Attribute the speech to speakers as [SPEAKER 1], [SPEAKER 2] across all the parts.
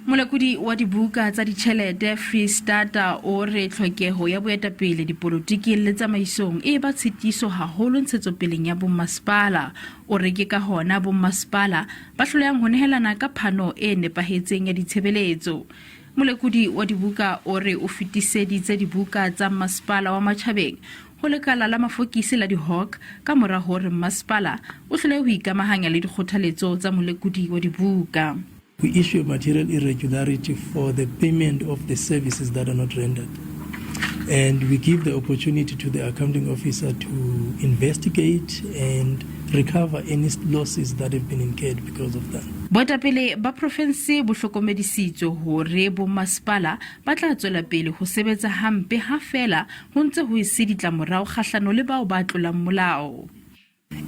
[SPEAKER 1] Molekodi wa dibuka tsa ditjhelete Freistata o re tlhokeho ya boetapele dipolotiking le tsamaisong e ba tshitiso haholo ntshetsopeleng ya bommasepala. O re ke ka hona bommasepala ba hlolehang ho nehelana ka phano e nepahetseng ya ditshebeletso. Molekodi wa dibuka o re o fetiseditse dibuka tsa mmasepala wa Matjhabeng ho lekala la mafokisi la di-hawk ka mora hore mmasepala o hlolehe ho ikamahanya le dikgothaletso tsa molekodi wa dibuka.
[SPEAKER 2] We issue a material irregularity for the payment of the services that are not rendered. And we give the opportunity to the accounting officer to investigate and recover any losses that have been incurred because of that.
[SPEAKER 1] Boetapele ba profense bo hlokomedisitswe hore bommasepala ba tla tswela pele ho sebetsa hampe ha feela ho ntse ho se ditlamorao kgahlano le bao ba tlolang molao.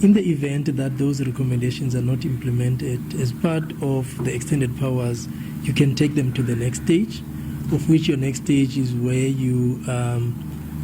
[SPEAKER 2] In the event that those recommendations are not implemented as part of the extended powers, you can take them to the next stage, of which your next stage is where you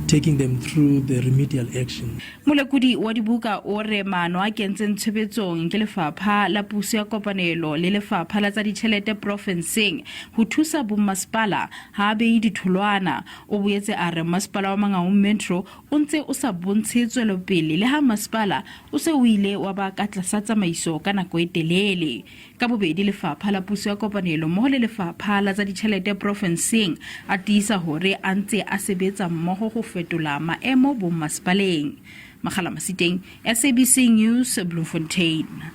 [SPEAKER 2] taking them through the remedial action.
[SPEAKER 1] Molekodi wa dibuka o re maano a kentseng tshebetsong ke lefapha la puso ya kopanelo le lefapha la tsa ditjhelete profenseng ho thusa bommasepala ha a behe ditholwana. O boetse a re masepala wa Mangaung Metro o ntse o sa bontshe tswelopele le ha masepala o se o ile wa ba ka tlasa tsamaiso ka nako e telele. Ka bobedi lefapha la puso ya kopanelo mmoho le lefapha la tsa ditjhelete profenseng a tiisa hore a ntse a sebetsa mmoho ho fetola maemo bommasepaleng. Makgala Masiteng, SABC News, Bloemfontein.